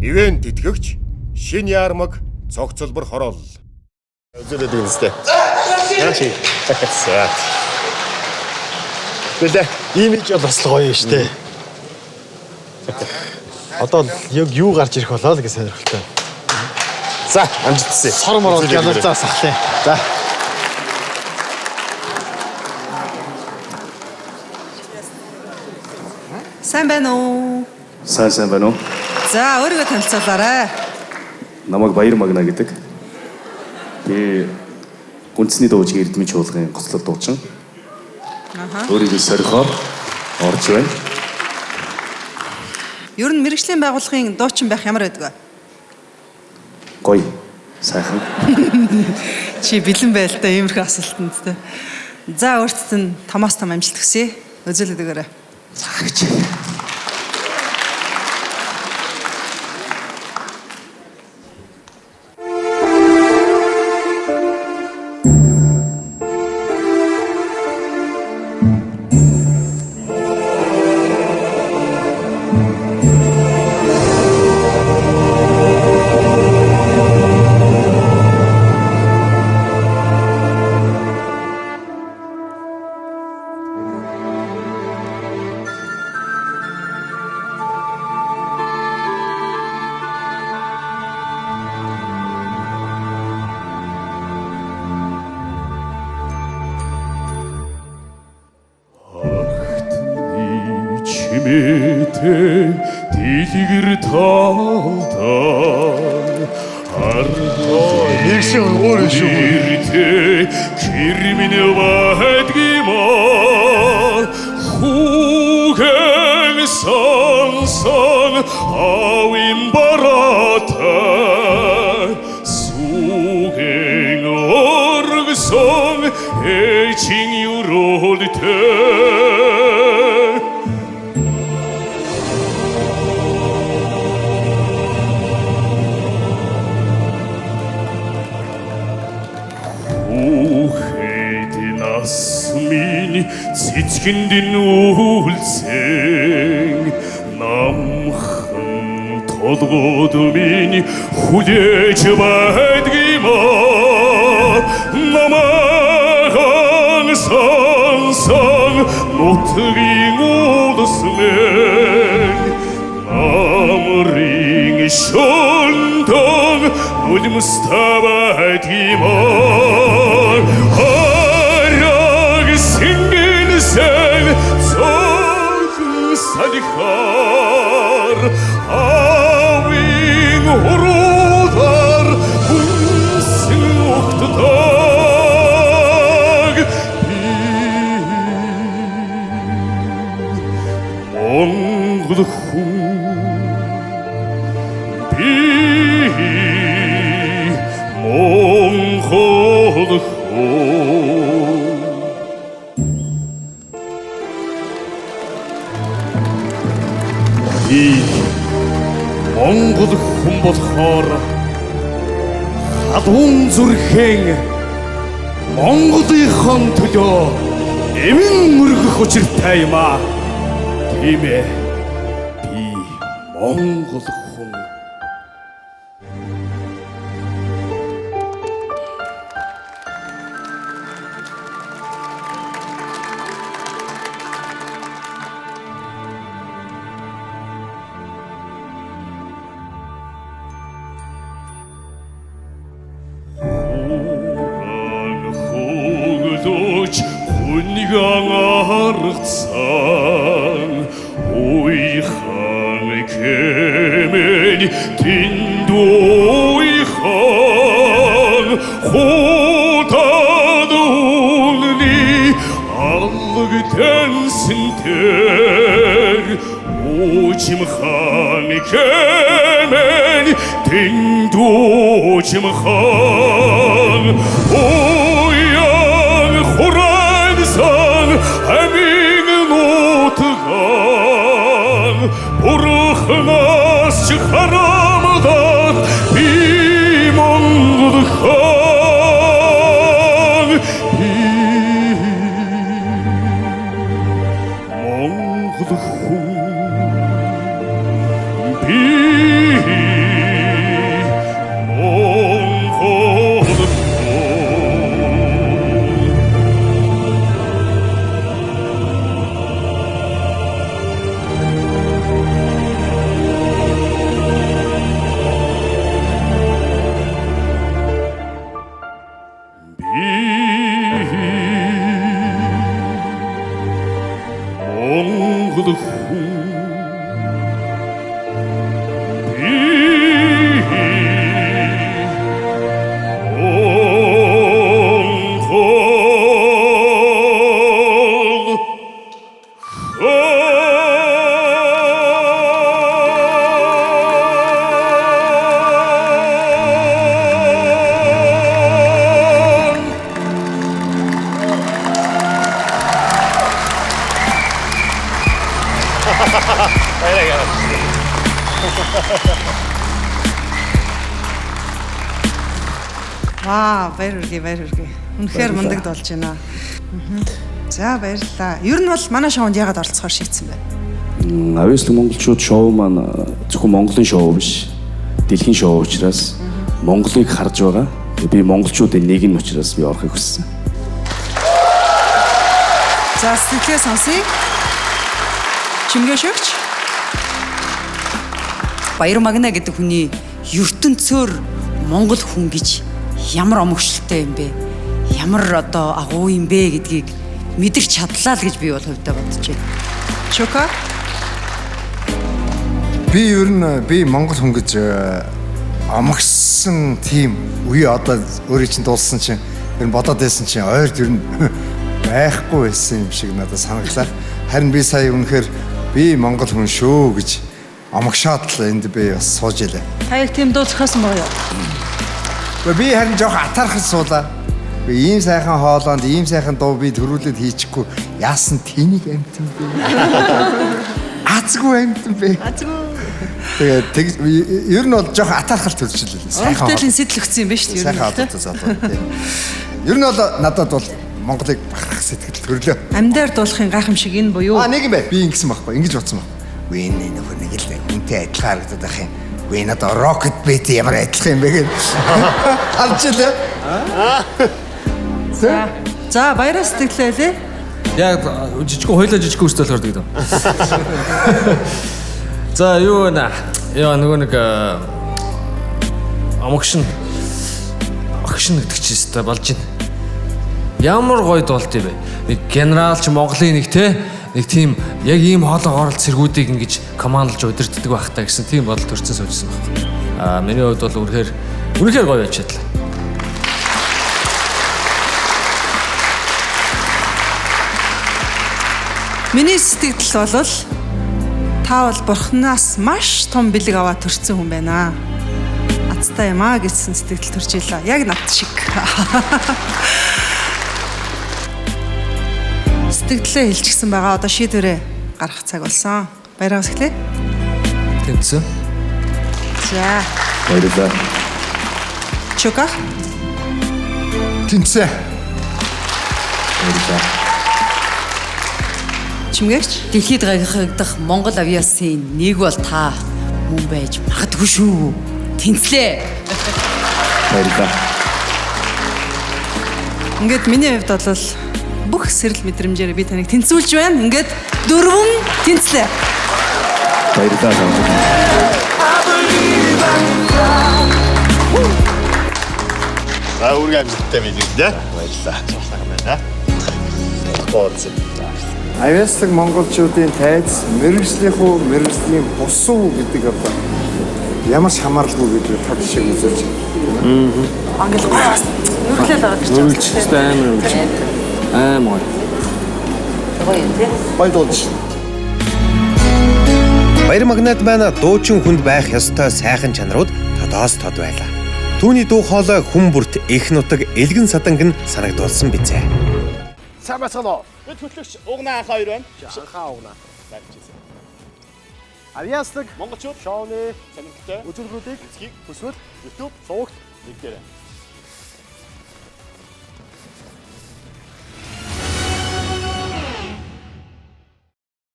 Ивент тэтгэгч Шин Ярмаг цогцлбор хороол. Үзүүлээд өгнөстэй. Яа чи. За. Бэлээ. Имиж бол бас л гоё шүү дээ. Одоо яг юу гарч ирэх болоо л гэж сонирхолтой. За, амжилт хүсье. Сор мороо гялалзаа сахлаа. За. Сайн байна уу? Сайн сайн байна уу? За, өөрийгөө танилцуулаарай. Намайг Баяр Магна гэдэг. Би үндэсний дуужгийн Эрдмийн чуулганы гоцлол дуучин. Аха. Өөрийгөө сорихоор орж байна. Ер нь мэргэжлийн байгууллагын дуучин байх ямар байдаг вэ? Гоё. Сайхан. Чи бэлэн байл та иймэрхүү асуултанд те. За, өөртөө нь томоос том амжилт хүсье. Үзүүлээд өгөөрэй. За гэж. Чимээтэй дэлгэр талдан аргоо Нэг шиг өөр юм шүү. Иртэ кирмин байдгима хугэн сансан авин барата суген оргсон эчин юролтэй. Үхэд нас минь цэцгэнд нүүлсэн намхан толгод минь хүлээж байдгийма намайг сансан нутгийн улс минь намрын шөнтөн нулимстай байдгийма хараг сэнгэнсэн цохон салхиар авин хуруудар хүнсэн ухтдаг би Монгол хүн би Монгол хүн. Би Монгол хүн болохоор халуун зүрхэн Монголынхон төлөө эмэн мөргөх учиртай юм аа. Тийм ээ. Би Монгол хүн. Хуган хөглөж хүниган аргацсан уйхан кэмэн тэндуйхан худад үнний алг тэнсэн тэр уучимхан кэмэн тэндуучимхан уян хурансан амин нутган бурхнаас ч харамдах би Монгол хан би Монгол хүн би Ваа, баяр хүргэе, баяр хүргэе. Үнэхээр мундаг болж байна. За, баярлалаа. Ер нь бол манай шоунд яагаад оролцохоор шийдсэн бэ? Авьяаслаг монголчууд шоу маань зөвхөн Монголын шоу биш. Дэлхийн шоу учраас Монголыг харж байгаа. Би монголчуудын нэг нь учраас би орохыг хүссэн. За, сэтгэлээ сонсъё. Чимгээ шөгч. Баяр Магна гэдэг хүний ертөнцөөр монгол хүн гэж ямар омогшлтой юм бэ? Ямар одоо агуу юм бэ гэдгийг мэдэрч чадлаа л гэж би бол хувьдаа бодож байна. Чука. Би ер нь би монгол хүн гэж омогссон тийм үе одоо өөрийн чинь дууссан чинь ер нь бодоод байсан чинь ойрд ер нь байхгүй байсан юм шиг надад санагдлаа. Харин би сая үнэхээр би монгол хүн шүү гэж омогшоод л энд би бас сууж илээ. Та яг тийм дуу зохиосон байгаа юу? Би харин жоох атаархаж суулаа. Би ийм сайхан хоолойнд ийм сайхан дуу би төрүүлээд хийчихгүй яасан тэнийг амтан бэ? Азгүй амтан бэ? Азгүй. Тэгээд ер нь бол жоох атаархал төрчихлээ. Сайхан. Уран бүтээлийн сэтэл өгсөн юм байна шүү дээ. Сайхан хоолойтой залуу тийм. Ер нь бол надад бол Монголыг бахарх сэтгэл төрлөө. Амьдаар дуулахын гайхамшиг энэ буюу. Аа нэг юм бай. Би ингэсэн байхгүй. Ингэж бодсон байхгүй. Үгүй энэ нөхөр нэг л хүнтэй адилхан харагдаад байх юм. Үгүй надад Rocket Beat ямар адилхан юм бэ гэж харж илээ. За, баяраа сэтгэлээ лээ. Яг жижигхэн хоёлаа жижигхэн өстэй болохоор гэдэг. За юу вэ? Яа нөгөө нэг амгшин огшин гэдэг чинь өстэй болж байна. Ямар гоё дуулт юм бэ? Нэг генерал ч Монголын нэг те нэг тийм яг ийм хоолой оролт цэргүүдийг ингэж командалж удирддаг байх та гэсэн тийм бодол төрсөн суужсэн байхгүй. Аа миний хувьд бол үнэхээр гоё байж чадлаа. Миний сэтгэл бол та бол бурхнаас маш том бэлэг аваад төрсэн хүн байна. Азтай юм аа гэсэн сэтгэл төрж илаа. Яг над шиг. Сэтгэлдээ хэлчихсэн байгаа. Одоо шийдвэрээ гаргах цаг болсон. Баяраа сэтгэлээ. Тэнцсэн. За. Баярлалаа. Чука. Тэнцсэн. Баярлалаа. Чимгээгч. Дэлхийд гайхагдах Монгол авьяасын нэг бол та мөн байж магадгүй шүү. Тэнцлээ. Баярлалаа. Ингээд миний хувьд бол бүх сэрэл мэдрэмжээр би таныг тэнцвүүлж байна. Ингээд дөрвөн тэнцлээ. Баярлалаа. За үүрэг амжилттай мэдээ. Баярлалаа. Цогцлох юм байна. Боолцсон. Авьяаслаг монголчуудын тайз мэргэжлийнх үү мэргэжлийн бус уу гэдэг одоо ямар ч хамааралгүй гэдэг тод шиг үзүүлж байна. Англи гоё бас нүрхлэл байгаа гэж байна. Нүрэлжтэй амар нүрэлж. Амар гоё. Гоё юм тий. Гоё дуулж. Баяр Магнат маань дуучин хүнд байх ёстой сайхан чанарууд тодоос тод байлаа. Түүний дуу хоолой хүн бүрт их нутаг элгэн саданг нь санагдуулсан бизээ. Сайн байцгаана уу? Бид хөтлөгч Угнаа анхаа хоёр байна. Анхаа Угнаа. Баярлалаа. Авьяаслаг Монголчууд шоуны сонирхолтой үзүүлбэрүүдийг үзхийг хүсвэл YouTube сувагт нэг дээр.